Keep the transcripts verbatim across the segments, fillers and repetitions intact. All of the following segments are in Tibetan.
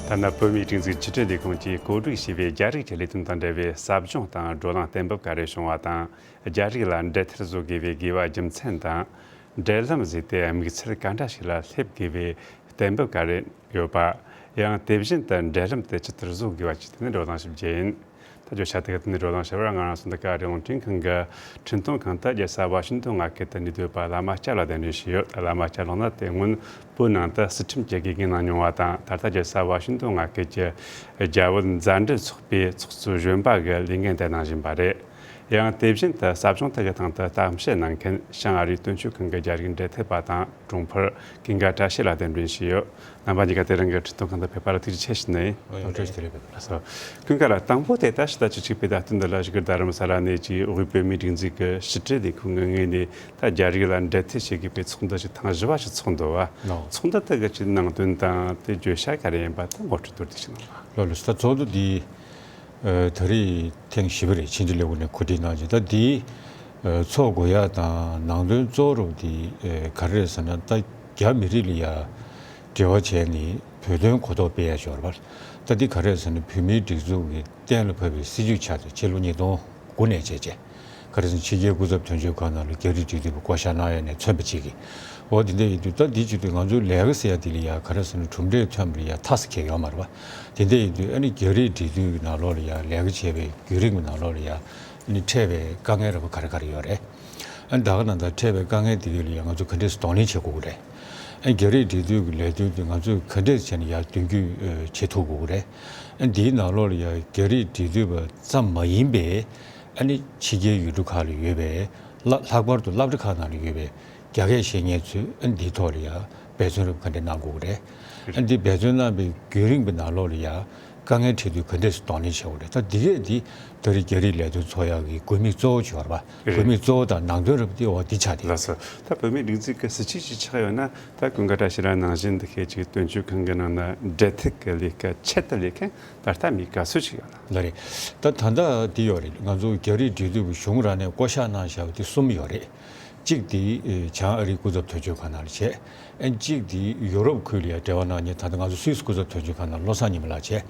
ཐ་ན་བོད་མིའི་སྒྲིག་འཛུགས་ཕྱི་དྲིལ་ལས་ཁུངས་ཀྱིས་བཀོད་སྒྲིག་བྱས་པའི་རྒྱ་རིགས་ཀྱི་ལས་དོན་དང་འབྲེལ་བའི་ཟབ་སྦྱོང་དང་བགྲོ་གླེང་གཏན་འབེབས་ག་རེ་བྱུང་བ་དང་། རྒྱ་རིགས་ལ་འབྲེལ་མཐུད་བཟོ་དགོས་པའི་དགོས་པ་རྒྱུ་མཚན་དང་། འབྲེལ་ལམ་བཟོས་ཏེ་དམིགས་ཚད་ག་འདྲ་ཞིག་ལ་སླེབས་དགོས་པའི་གཏན་འབེབས་ག་རེ་ཡོད་པ། ཡང་དེ་བཞིན་དུ་འབྲེལ་ལམ་དེ་ཇི་ལྟར་བཟོ་དགོས་པ་བཅས་ཐད་ནས་བགྲོ་གླེང་ཞིག་བྱས་ཡིན། ད་བརྗོད་བྱ་དེ་ག་ཐད་ནས་བགྲོ་གླེང་བྱེད་པར་ང་རང་ཚོ་འདི་ག་རླུང་འཕྲིན་ཁང་གི་འཕྲིན་གཏོང་ཁང་དུ་རྒྱལ་ས་ཝ་ཤིང་ཏོན་མངའ་སྐྱེད་དུ་གནས་སྡོད་པ་བླ་མ་སྐྱབས་ལགས་གདན་འདྲེན་ཞུས་ཡོད། བླ་མ་སྐྱབས་ལགས་ནི་དེ་སྔོན་བོད་ནང་དུ་སྲིད་ཁྲིམས་ཀྱི་དགེ་རྒན་གནང་མྱོང་བ་དང་། ད་ལྟ་རྒྱལ་ས་ཝ་ཤིང་ཏོན་མངའ་སྐྱེད་ཀྱི་རྒྱ་བོད་མཛའ་འབྲེལ་ཚོགས་པའི་ཚོགས་གཙོ་གཞོན་པ་གི་ལས་འགན་དེ་གནང་བཞིན་པ་རེད། ཡང་དེ་བཞིན་དུ་ཟབ་སྦྱོང་དེ་གི་སྟེང་དུ་གཏམ་བཤད་གནང་མཁན་བྱང་ཨ་རིའི་དོན་གཅོད་ཁང་གི་རྒྱ་རིགས་འབྲེལ་མཐུད་པ་དང་གྲོང་འཕེལ་ཀུན་དགའ་བཀྲ་ཤིས་ལགས་གདན་འདྲེན་ཞུས་ཡོད། རྣམ་པ་གཉིས་ཀ་དེ་རིང་གི་འཕྲིན་གཏོང་ཁང་དུ་ཕེབས་པ་ལ་ཐུགས་རྗེ་ཆེ་ཞུ་ནི་ཡིན། ཨོ་ཡང་བཀྲ་ཤིས་བདེ་ལེགས། ལགས་སོ། ཀུན་དགའ་ལགས། དང་པོ་དེ་ད་ཕྱི་ཟླ་བཅུ་གཅིག་པའི་ཟླ་སྟོན་འདི་ལ་བཞུགས་སྒར་རྡ་རམ་ས་ལ་ནས་ཀྱི་དབུས་བོད་མིའི་སྒྲིག་འཛུགས་ཀྱི་ཕྱི་དྲིལ་ལས་ཁུངས་ཀྱི་ངོས་ནས་ད་རྒྱ་རིགས་ལ་འབྲེལ་མཐུད་བྱེད་དགོས་པའི་ཚོགས་འདུ་ཞིག་ཐེངས་བཞི་པ་ཞིག་ཚོགས་འདུག་བ། ལགས། ཚོགས་འདུ་དེ་གི་ཀྱི་ནང་དོན་དང་དེ་བརྗོད་བྱ་ག་རེ་ཡིན་པ་དེ་ངོ་སྤྲོད་མདོར་བསྡུས་ཤིག་གནང་རོགས། ལགས་ལགས། ད་ཚོགས་འདུ་འདི་ཨ་ད་རེས་ཐེངས་བཞི་པ་རེད། ཕྱི་དྲིལ་ལས་ཁུངས་ནས་གོ་སྒྲིག་གནང་རྗེས། ད་འདི་ཨ་ཚོགས་དགོས་ཡག་དང་ནང་དོན་གཙོ་བོ་རུ་འདི་ཨ་ག་རེ་རེད་ཟེར་ན། ད་རྒྱ་མི་རིགས་ལ་ཡ་འབྲེལ་བ་བྱས་ནས་བོད་དོན་གོ་རྟོགས་སྤེལ་ཡ་ཞོར་བར། ད་འདི་ག་རེ་རེད་ཟེར་ན། བོད་མིའི་སྒྲིག་འཛུགས་ཀྱི་གཏན་ལ་ཕབ་པའི་སྲིད་བྱུས་ཆགས་ཏེ་ཕྱི་ལོ་ཉིས་སྟོང་དགུ་ནས་བྱས་བྱས། ག་རེ་ཟེར་ན། ཕྱི་རྒྱལ་སྐུ་ཚབ་དོན་གཅོད་ཁང་ནང་ལ་རྒྱ་རིགས་འབྲེལ་མཐུད་པ་བསྐོ་བཞག་གནང་ཡ་ནས་མཚོན་པ་གཅིག་གིས། འོ་དེ་འདྲ་ཡིན་དུས་ད་འདི་བྱེད་དུས་ང་ཚོའི་ལས་ཀ་ཟེར་ཡ་དེ་ལ་ཡ་ག་རེ་ཟེར་ན། གྲུབ་འབྲས་ཐོན་པ་ལ་ཡ་ཐག་ཟེ་གལ་ཡོད་མ་རེད་པ། དེ་འདྲ་ཡིན་དུས་ཨ་ནི་རྒྱ་རིགས་འབྲེལ་མཐུད་ཀྱི་ནང་ལོགས་ལ་ཡ་ལས་ཀ་བྱས་པའི་བརྒྱུད་རིམ་གྱི་ནང་ལོགས་ལ་ཡ་ཨ་ནི་འཕྲད་པའི་དཀའ་ངལ་ར་བ་ག་རེ་ག་རེ་ཡོད་རེད། ཨ་ནི་ད་ག་ནང་ད་འཕྲད་པའི་དཀའ་ངལ་དེ་ག་ལ་ཡ་ང་ཚོ་ག་འདྲས་སེ་གདོང་ལེན་བྱེད་དགོས་ཀྱི་རེད། ཨ་ནི་རྒྱ་རིགས་འབྲེལ་མཐུད་ཀྱི་ལས་དོན་དེ་ང་ཚོས་ག་འདྲས་བྱས་ནས་ཡར་མདུན་སྐྱོད་ཨ་བྱེད་ཐུབ་དགོས་ཀྱི་རེད། ཨ་ནི་འདིའི་ནང་ལོགས་ལ་ཡ་རྒྱ་རིགས་འབྲེལ་མཐུད་པ་ཙམ་མ་ཡིན་པའི་ཨ་ནི་ཕྱི་རྒྱལ་ཡུལ་གྲུ་ཁག་ལ་ཡོད་པའི་སླ་ལྷག་པར་དུ་སློབ་གྲྭ་ཁག་ནང་ལ་ཡོད་པའི་རྒྱ་སྐད་ཤེས་མཁན་ཚོས་ཨ་ནི་འདིའི་ཐོག་ལ་ཡ་འབད་བརྩོན་རབ་ག་འདྲས་གནང་དགོས་ཀྱི་རེད། ཨ་ནི་འདི་འབད་བརྩོན་གནང་པའི་བརྒྱུད་རིམ་གྱི་ནང་ལོགས་ལ་ཡ་དཀའ་ངལ་འཕྲད་དུས་ག་འདྲས་སེ་གདོང་ལེན་བྱེད་དགོས་རེད། ད་འདི་གས་འདི་ད་རེས་རྒྱ་རིགས་ལས་དོན་ཚོགས་ཡག་གི་དགོས་དམིགས་གཙོ་བོ་ཅིག་ཡོད་རེད་པ། རེད། དགོས་དམིགས་གཙོ་བོ་དང་ནང་དོན་རབ་འདི་འོ་འདི་ཆགས་ཏེ། ལགས་སོ། ད་བོད་མིའི་སྒྲིག་འཛུགས་ཀྱི་སྲིད་བྱུས་ཅིག་ཆགས་ཡོད་ན། ད་ཀུན་དགའ་བཀྲ་ཤིས་ལགས་ནང་བཞིན་འདི་གས་ཅིག་དོན་གཅོད་ཁང་གི་ནང་ན་འབྲེལ་མཐུད་ཀྱི་ལས་ཀ་ཆེད་དུ་ལས་མཁན་ད་ལྟ་མི་ག་ཚོད་ཅིག་ཡོད་ན། ལགས་རེད། ད་ད་ལྟ་འདི་ཡོད་རེད། ང་ཚོ་རྒྱ་རིགས་འབྲེལ་མཐུད་པ་གཞུང་རང་ནས་བསྐོ་གཞག་གནང་བཞག་པ་དེ་གསུམ་ཡོད་རེད། གཅིག་དེ་ཨེ་བྱང་ཨ་རིའི་སྐུ་ཚབ་དོན་གཅོད་ཁང་ནང་ལ་བྱས། ཨ་གཅིག་དེ་ཡུ་རོབ་ཁུལ་ལ་ཡ་འབྲེལ་བ་གནང་མཁན་ད་ལྟ་ང་ཚོ་སུད་སི་སྐུ་ཚབ་དོན་གཅོད་ཁང་ནང་བློ་བཟང་ཉི་མ་ལགས་བྱས།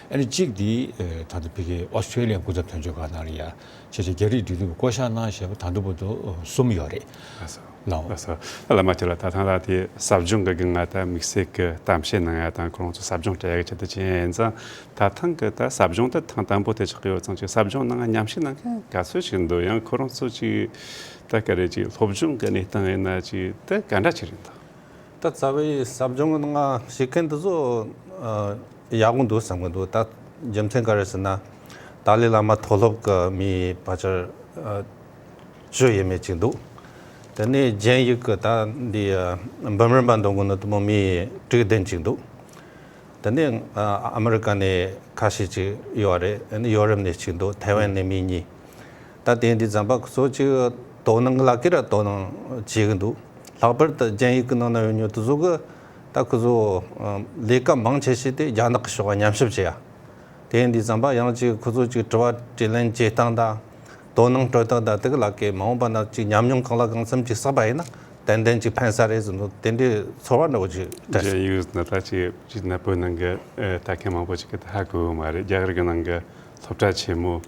ཨ་ནི་གཅིག་དེ་ཨེ་ད་ལྟ་ཕ་གི་ཨོ་སི་ཀྲེ་ལི་ཡའི་སྐུ་ཚབ་དོན་གཅོད་ཁང་ནང་ལ་ཡ་བྱས་བྱས་རྒྱ་རིགས་འབྲེལ་མཐུད་པ་བསྐོ་གཞག་གནང་བཞག་པ་ད་ལྟ་བར་དུ་ཨ་གསུམ་ཡོད་རེད། ལགས་སོ། ལགས། ལགས་སོ། ད་བླ་མ་ཁྱེད་ལ་ད་ཐེངས་ལ་དེ་ཟབ་སྦྱོང་གི་སྒང་ང་ད་དམིགས་བསལ་གྱི་གཏམ་བཤད་གནང་ཡ་དང་ཁོ་རང་ཚོ་ཟབ་སྦྱོང་སྤྲད་ཡ་གི་ཆེད་དུ་ཕྱིན་ཡ་ཡིན་ཙང་། ད་ཐེངས་གི་ད་ཟབ་སྦྱོང་དེ་ཐེངས་དང་པོ་དེ་ཆགས་ཀྱི་ཡོད་ཙང་། ཅིག་ཟབ་སྦྱོང་ནང་མཉམ་ཞུགས་གནང་མཁན་ག་ཚོད་ཅིག་འདུག་ཡང་ཁོ་རང་ཚོ་ཅིག་ད་ག་རེ་ཅིག་སློབ་སྦྱོང་གི་གནས་སྟངས་ཡིན་ན་ཅིག་དེ་ག་འདྲ་ཅིག་རེད་འདུག་ད་རྩ་བའི་ཟབ་སྦྱོང་གི་ནང་ཞུགས་མཁན་དེ་ཚོ་ཨ་ཡག་པོ་འདུག་བསམ་གི་འདུག་ད་རྒྱུ་མཚན་ག་རེ་ཟེར་ན། ཏཱ་ལའི་བླ་མ་མཐོ་སློབ་ཀྱི་མི་ཕལ་ཆེར་ཨ་བཅུ་ཡས་མས་ཅིག་འདུག་དེ་ནས་རྒྱན་ཡིག་གི་ད་འདི་ཨ་འབུམ་རམས་པ་འདོན་གི་ནི་དེ་མོ་མི་དྲུག་བདུན་ཅིག་འདུག་དེ་ནས་ཨ་ཨ་མི་རི་ཀ་ནས་ཁ་ཤས་ཅིག་ཡོད་རེད། ཨ་ནི་ཡོ་རོབ་ནས་གཅིག་འདུག་ཐའེ་ཝན་ནས་མི་གཉིས། ད་དེ་འདི་ཙམ་པ་ཁོ་ཚོ་ཅིག་དོ་སྣང་ལ་ཀི་ར་དོ་སྣང་བྱེད་གི་འདུག་ལྷག་པར་དུ་རྒྱན་ཡིག་གི་ནང་ན་ཡོད་མྱོང་དེ་ཚོ་གི་ད་ཁོ་ཚོ་ཨ་ལས་ཀ་མང་ཆེ་ཤོས་དེ་རྒྱ་ནག་གི་ཕྱོགས་ལ་ཉམས་ཞིབ་བྱེད་ཡ། དེ་འདི་ཙམ་པ་ཡང་ཅིག་ཁོ་ཚོ་ཅིག་དྲི་བ་དྲིས་ལན་བྱེད་སྟངས་དང་དོ་སྣང་སྤྲོད་སྟངས་དང་དེ་གི་ལ་ཀའི་མ་འོངས་པ་ན་ཅིག་ཉམས་མྱོང་གང་ལ་གང་འཚམ་ཅིག་བསགས་པ་ཡིན་ན་ཏན་ཏན་ཅིག་ཕན་ས་རེད་ཟེར་ནོ་དེ་འདྲའི་ཚོར་བ་འདྲ་བོ་ཅིག་སྤྲད་སོང་། རྒྱ་ཡིག་ན་ད་ཅིག་ཅིག་ན་བོད་ནང་གི་ཨེ་ལྟ་མཁན་མང་པོ་ཅིག་གིས་ད་ཧ་གོ་གི་མ་རེད། རྒྱ་གར་གི་ནང་གི་སློབ་གྲྭ་ཆེན་མོ།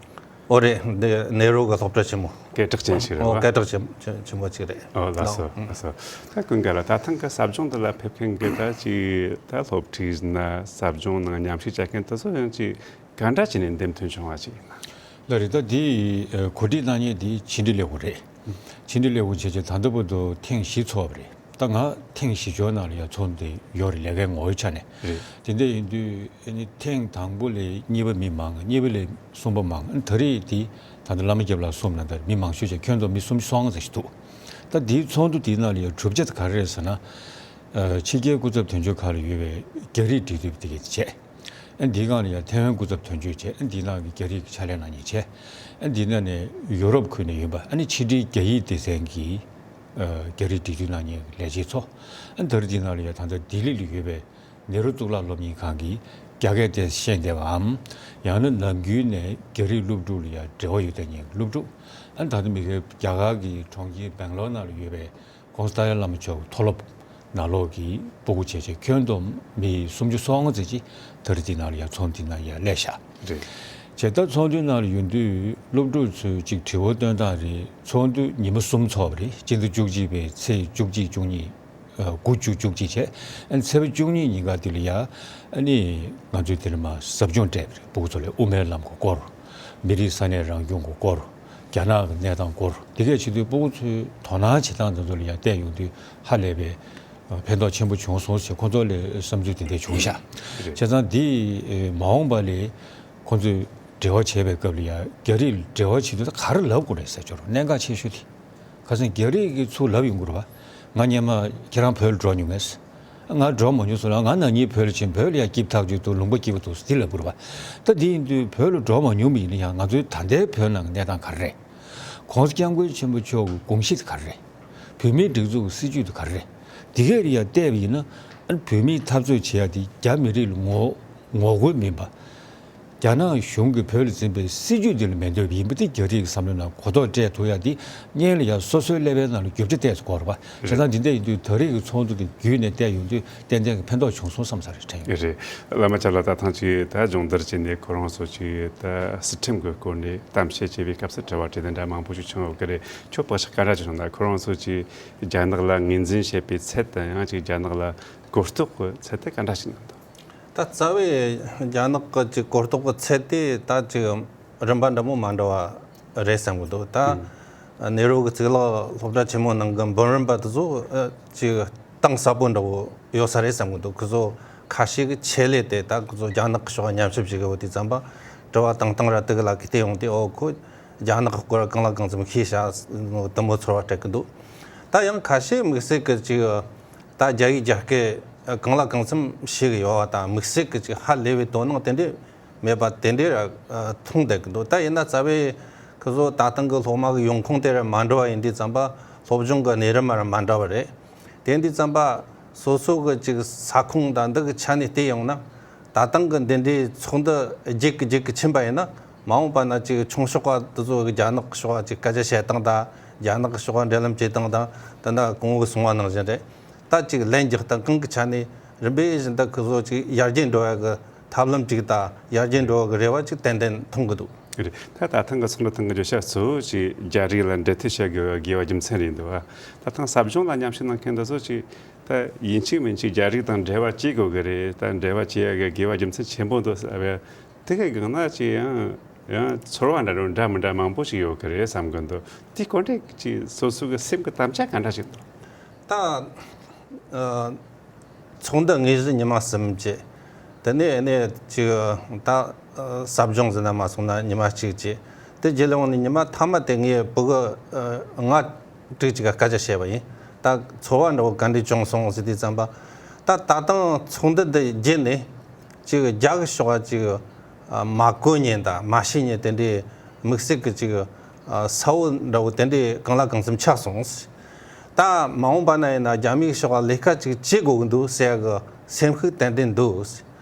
ཨོ་རེད། འདི་ནེ་རོ་གི་སློབ་གྲྭ་ཆེན་མོ། སྐད་གྲགས་ཅན་ཞིག་རེད་ཨོ་བ། སྐད་གྲགས་ཆེན་ཆེན་ཆེན་པོ་ཅིག་རེད། ཨོ་ལགས་སོ། ལགས་སོ། ད་ཀུན་དགའ་ལགས་ད་ཐེངས་ཀྱི་ཟབ་སྦྱོང་འདི་ལ་ཕེབས་མཁན་གྱི་ད་ཅིག་ད་སློབ་ཕྲུག་ཡིན་ན་ཟབ་སྦྱོང་ནང་མཉམ་ཞུགས་བྱ་མཁན་དེ་ཚོ་ཡང་ཅིག་ག་འདྲ་བྱས་ནས་འདེམས་ཐོན་བྱུང་བ་ཅིག་ཡིན་ན། ལགས་རེད། ད་འདི་ཨ་གོ་སྒྲིག་གནང་མཁན་འདི་ཕྱི་འབྲེལ་ལས་ཁུངས་རེད། ཕྱི་འབྲེལ་ལས་ཁུངས་བྱས་རྗེས་ད་ལྟ་བར་དུ་ཐེངས་བཞི་ཚོགས་པ་རེད། ད་ང་ཐེངས་བཞི་ཅུའི་ནང་ལ་ཡ་ཚོགས་འདི་ཡོད་རེད། ལས་ཀའི་ངོ་བོའི་ཆ་ནས། རེད། དེ་འདྲ་ཡིན་དུས་ཨ་ནི་ཐེངས་དང་པོ་ལས་གཉིས་པ་མི་མང་། གཉིས་པ་ལས་གསུམ་པ་མང་། ཨ་ནི་ད་རེས་འདི་ད་ལྟ་བླ་མ་སྐྱབས་ལགས་གསུངས་ནང་ལྟར་མི་མང་ཤོས་ཅིག་ཁྱོན་བསྡོམས་མི་སུམ་ཅུ་སོ་ལྔ་ཙམ་ཞིག་འདུག་ད་འདིའི་ཚོགས་འདུ་འདིའི་ནང་ལ་ཡ་གྲུབ་ཆ་དེ་ག་རེ་རེད་ཟེར་ན། ཨ་ཕྱི་རྒྱལ་སྐུ་ཚབ་དོན་གཅོད་ཁག་ལ་ཡོད་པའི་རྒྱ་རིགས་འབྲེལ་མཐུད་དེ་གས་བྱས། ཨ་འདིའི་སྒང་ལ་ཡང་ཐའེ་ཝན་སྐུ་ཚབ་དོན་གཅོད་བྱས། ཨ་འདིའི་ནང་གི་རྒྱ་རིགས་ཀྱི་ཕྱག་ལས་གནང་མཁན་བྱས། ཨ་འདིའི་ནང་ནས་ཡུ་རོབ་ཁུལ་ནས་ཡིན་པ་ཨ་ནི་ཕྱི་དྲིལ་རྒྱ་ཡིག་སྡེ་ཚན་གྱི་ཨ་རྒྱ་རིགས་འབྲེལ་མཐུད་གནང་མཁན་གྱི་ལས་བྱེད་ཚོ། ཨ་ད་རེས་འདིའི་ནང་ལ་ཡང་ད་ལྟ་ལྡི་ལི་ལ་ཡོད་པའི་ནེ་རུ་གཙུག་ལག་སློབ་གཉེར་ཁང་གི་རྒྱ་སྐད་དེ་ཤེས་བདེ་བའམ། ཡང་ན་ནམ་རྒྱུན་ནས་རྒྱ་རིགས་སློབ་ཕྲུག་ལ་ཡང་འབྲེལ་བ་ཡོད་བསྡད་མཁན་གྱི་སློབ་ཕྲུག་ཨ་ད་ལྟ་མི་ཁའི་རྒྱ་གར་གྱི་གྲོང་ཁྱེར་སྦེང་ལོར་ནང་ལ་ཡོད་པའི་༸གོང་ས་ཏཱ་ལའི་བླ་མ་མཆོག་གི་མཐོ་སློབ་ ནང་ལོགས་ཀྱི་སྤུ་གུ་བྱས་བྱས་ཁྱོན་བསྡོམས་མི་སུམ་ཅུ་སོ་ལྔ་ཙམ་ཅིག་ད་རེས་འདི་ནང་ལ་ཡ་ཚོགས་འདུ་ནང་ཡ་སླེབས་ཤག་རེད། བྱས་ད་ཚོགས་འདུའི་ནང་ལ་ཡོང་དུས་སློབ་ཕྲུག་ཚོས་ཅིག་དྲི་བ་བཏོན་སྟངས་རེད། ཚོགས་འདུ་ཉི་མ་གསུམ་ཚོགས་པ་རེད། སྤྱི་ཟླ་བཅུ་གཅིག་པའི་ཚེས་བཅུ་གཅིག་བཅུ་གཉིས། ཨ་དགུ་བཅུ་བཅུ་གཅིག་བྱས། ཨ་ནི་ཚེས་པ་བཅུ་གཉིས་ཉིན་ཀ་དེ་ལ་ཡ། ཨ་ནི་ང་ཚོས་དེ་ལ་མ་ཟབ་སྦྱོང་སྤྲད་པ་རེད། སྤུ་གུ་ཚོ་ལ་དབུ་མའི་ལམ་གྱི་སྐོར། མི་རིགས་ས་གནས་རང་སྐྱོང་གི་སྐོར། རྒྱ་ནག་གི་གནས་སྟངས་སྐོར། དེ་གས་བྱེད་དུས་སྤུ་གུ་ཚོའི་དོ་སྣང་བྱེད་སྟངས་དེ་ཚོ་ལ་ཡ་བལྟས་ཡོང་དུས་ཧ་ལས་པའི་ཕན་ཐོགས་ཆེན་པོ་བྱུང་སོང་ཞེས་ཁོང་ཚོ་ལ་བསམ་ཚུལ་དེ་འདྲ་བྱུང་ཤག་རེད། བྱས་ཙང་འདི་མ་འོངས་པ་ལ་ཁོང་ཚོས་འབྲེལ་བ་བྱེད་པའི་སྐབས་ལ་ཡ་རྒྱ་རིགས་ལ་འབྲེལ་བ་བྱེད་དུས་ད་ག་རེ་ལབ་དགོས་རེད་ཟེར་ཆོག་རུང་གནད་འགག་ཆེ་ཤོས་དེ། ཁ་སང་རྒྱ་རིགས་ཀྱིས་ཚུར་ལབ་ཡོང་གི་རེད་པ། ང་སྔོན་མ་ཁྱེད་རང་བོད་ལ་འགྲོ་མྱོང་ངས། ང་འགྲོ་མ་མྱོང་སོང་ལ། ང་ན་ནིང་བོད་ལ་ཕྱིན། བོད་ལ་ཡ་སྐྱིད་ཐག་ཆོད་འདུག། ལུང་པ་སྐྱིད་པོ་འདུག་ཟེར་འདི་ལབ་དགོས་རེད་པ། ད་འདི་ཡིན་དུས་བོད་ལ་འགྲོ་མ་མྱོང་བ་ཡིན་ན་ཡང་ང་ཚོའི་ད་ལྟའི་བོད་ནང་གི་གནས་སྟངས་ག་རེ་རེད། ༸གོང་ས་༸སྐྱབས་མགོན་ཆེན་པོ་མཆོག་གི་དགོངས་གཞི་དེ་ག་རེ་རེད། བོད་མིའི་སྒྲིག་འཛུགས་ཀྱི་སྲིད་ཇུས་དེ་ག་རེ་རེད། འདི་གས་ལ་ཡ་བལྟས་པ་ཡིན་ན། ཨ་ནི་བོད་མིས་འཐབ་རྩོད་བྱེད་ཡ་དེ་རྒྱ་མི་རིགས་ལ་ངོ་ངོ་རྒོལ་མིན་པ། རྒྱ་ནག་གཞུང་གིས་བོད་ལ་འཛིན་པའི་སྲིད་ཇུས་འདི་ལ་མི་འདོད་པ་ཡིན་པ་དེ་རྒྱ་རིགས་ཀྱི་བསམ་བློའི་ནང་གོ་རྟོགས་སྤྲད་ཐུབ་ཡ་དེ་སྔོན་ལ་ཡ་སོ་སོའི་ཀླད་པའི་ནང་ལ་རྒྱུ་ཆ་གཏད་དགོས་རེད་པ། བྱས་ཙང་འདི་འདྲ་ཡིན་དུས་ད་རེས་ཀྱི་ཚོགས་འདུ་དེ་བརྒྱུད་ནས་བལྟས་ཡོང་དུས་ཏན་ཏན་གྱི་ཕན་ཐོགས་བྱུང་སོང་བསམ་ས་རེད། དྲན་ཡོད། རེད། བླ་མ་ལྕགས་ལགས། ད་ཐེངས་ཅིག་ད་སྦྱོང་བརྡར་བྱས་ནས་ཁོ་རང་ཚོ་ཅིག་ད་སྲིད་ཁྲིམས་ཀྱི་སྐོར་ནས་གཏམ་བཤད་བྱེད་པའི་སྐབས་སུ་དྲི་བ་དྲིས་ལན་འདྲ་མང་པོ་ཞིག་བྱུང་ཡོད་ཀྱི་རེད། ཁྱོད་བག་ཆགས་ག་འདྲ་ཅིག་བྱུང་ན། ཁོ་རང་ཚོ་ཅིག་རྒྱ་ནག་ལ་ངོས་འཛིན་བྱེད་པའི་ཚད་དང་ཡང་ཅིག་རྒྱ་ནག་ལ་གོ་རྟོགས་ཀྱི་ཚད་དེ་ག་འདྲ་ཞིག་གནང་འདུག། ད་རྩ་བའི་རྒྱ་ནག་གི་ཅིག་གོ་རྟོགས་ཀྱི་ཚད་དེ་ད་ཅིག་རིམ་པ་འདྲ་མོ་མ་འདྲ་བ་རེད་བསམ་གི་འདུག། ད་ནེ་རོ་གི་གཙུག་ལག་སློབ་གྲྭ་ཆེན་མོ་ནང་གི་འབུམ་རམས་པ་དེ་ཚོ་ཨ་ཅིག་གཏིང་ཟབ་པོ་འདྲ་བོ་ཡོད་ས་རེད་བསམ་གི་འདུག། ཁོ་ཚོ་ཁ་ཤས་ཀྱི་ཆེད་ལས་དེ་ད་ཁོ་ཚོ་རྒྱ་ནག་གི་ཕྱོགས་ཉམས་ཞིབ་བྱེད་གི་ཡོད་དུས་ཙམ་པ། དྲི་བ་བཏང་སྟངས་ར་དེ་གི་ལ་ཁི་དེ་ཡོང་དུས། ཨོ་ཁོ་རྒྱ་ནག་གི་སྐོར་གང་ལ་གང་འཚམ་ཤེས་ཤག་དེ་མོ་ཚོར་བ་སྤྲད་གི་འདུག། ད་ཡང་ཁ་ཤས་དམིགས་བསལ་གྱི་ཅིག་ད་རྒྱ་ཡིག་རྒྱ་སྐད་གང་ལ་གང་འཚམ་ཤེས་གི་ཡོད་པ་དང་། དམིགས་བསལ་གྱི་ཅིག་ཧ་ལས་པའི་དོ་སྣང་དེ་འདྲས་མེད་པ་དེ་འདྲས་ར་མཐོང་བསྡད་གི་འདུག། ད་ཡིན་ན་རྩ་བའི་ཁོ་ཚོ་ད་ཐེངས་གི་སློབ་མ་གི་ཡོང་ཁུངས་དེ་ར་མ་འདྲ་བ་ཡིན་དུས་ཙམ་པ། སློབ་སྦྱོང་གི་གནས་རིམ་ར་མ་འདྲ་བ་རེད། དེ་ཡིན་དུས་ཙམ་པ་སོ་སོ་གི་ཅིག་ས་ཁོངས་དང་འདི་གི་ཆ་ནས་བལྟས་ཡོང་ན། ད་ཐེངས་གི་འདི་འདྲའི་ཚོགས་འདུ་རྒྱུན་གྱི་རྒྱུན་གྱི་ཕྱིན་པ་ཡིན་ན། མ་འོངས་པ་ན་ཅིག་ཆུང་ཤོས་པ་དེ་ཚོ་གི་རྒྱ་ནག་གི་ཕྱོགས་ཅིག་སྐད་ཆ་བཤད་སྟངས་དང་། རྒྱ་ནག་གི་ཕྱོགས་འབྲེལ་ལམ་བྱེད་སྟངས་དང་། ད་ལྟ་གོང་འོག་གསུངས་པ་ནང་བཞིན་རེད། ད་ཅིག་ལན་རྒྱག་སྟངས་གང་གི་ཆ་ནས་རིམ་པས་བཞིན་དུ་ཁོ་ཚོ་ཅིག་ཡར་རྒྱས་འགྲོ་ཡ་གི་ཐབས་ལམ་ཅིག་དང་ཡར་རྒྱས་འགྲོ་བ་གི་རེ་བ་ཅིག་ཏན་ཏན་མཐོང་གི་འདུག། རེད། ད་ད་ཐེངས་གི་ཚོགས་འདུ་ཐེངས་གི་བརྗོད་བྱ་གཙོ་བོ་ཅིག་རྒྱ་རིགས་ལ་འབྲེལ་མཐུད་བྱེད་དགོས་པའི་དགོས་པ་རྒྱུ་མཚན་རེད་འདུག་ཨ། ད་ཐེངས་ཟབ་སྦྱོང་ལ་མཉམ་ཞུགས་གནང་མཁན་འདི་ཚོ་ཅིག་ད་ཡིན་གཅིག་མིན་གཅིག་རྒྱ་རིགས་དང་འབྲེལ་བ་བྱེད་དགོས་གི་རེད། ད་འབྲེལ་བ་བྱེད་ཡ་གི་དགོས་པ་རྒྱུ་མཚན་ཆེན་པོ་འདུག་ཟེར་བས། དེ་གི་སྒང་ན་ཅིག་ཡང་ཡང་ཚོར་བ་འདྲ་རུང་འདྲ་མི་འདྲ་མང་པོ་ཞིག་ཡོད་གི་རེད་བསམ་གི་འདུག། དེ་སྐོར་འདྲ་ཅིག་སོ་སོ་གི་སེམས་གི་དམ་བཅའ་ག་འདྲ་ཞིག་འདུག། ད་ཨ་ཚོགས་འདུ་དངོས་གཞི་ཉི་མ་གསུམ་བྱས། དེ་ནས་ནས་ཅིག་ད་ཨ་ཟབ་སྦྱོང་ཟེར་ན་མ་སོང་ན་ཉི་མ་གཅིག་བྱས། དེ་རྗེས་ལ་ཡོང་ནས་ཉི་མ་མཐའ་མ་དེ་ངས་ཕྲུ་གུ་ཨ་ལྔ་དྲུག་ཅིག་ག་སྐད་ཆ་བཤད་པ་ཡིན། ད་ཚོར་བ་འདྲ་བོ་ག་འདྲས་བྱུང་སོང་ཟེར་དུས་ཙམ་པ། ད་ད་ཐེངས་ཚོགས་འདུ་འདི་བརྒྱུད་ནས་ཅིག་རྒྱ་གི་ཕྱོགས་ལ་ཅིག་ཨ་མ་གོ་མཁན་དང་མ་ཤེས་མཁན་དེ་འདྲའི་དམིགས་བསལ་གྱི་ཅིག་ཨ་གསལ་བོ་འདྲ་བོ་དེ་འདྲའི་གང་ལ་གང་འཚམ་ཆགས་སོང་། ད་མ་འོངས་པ་ན་ཡིན་ན་རྒྱ་མིའི་ཕྱོགས་ལ་ལས་ཀ་ཅིག་བྱེད་དགོས་ཀྱི་འདུག་ཟེར་ཡ་གི་སེམས་ཤུགས་ཏན་ཏན་འདུག།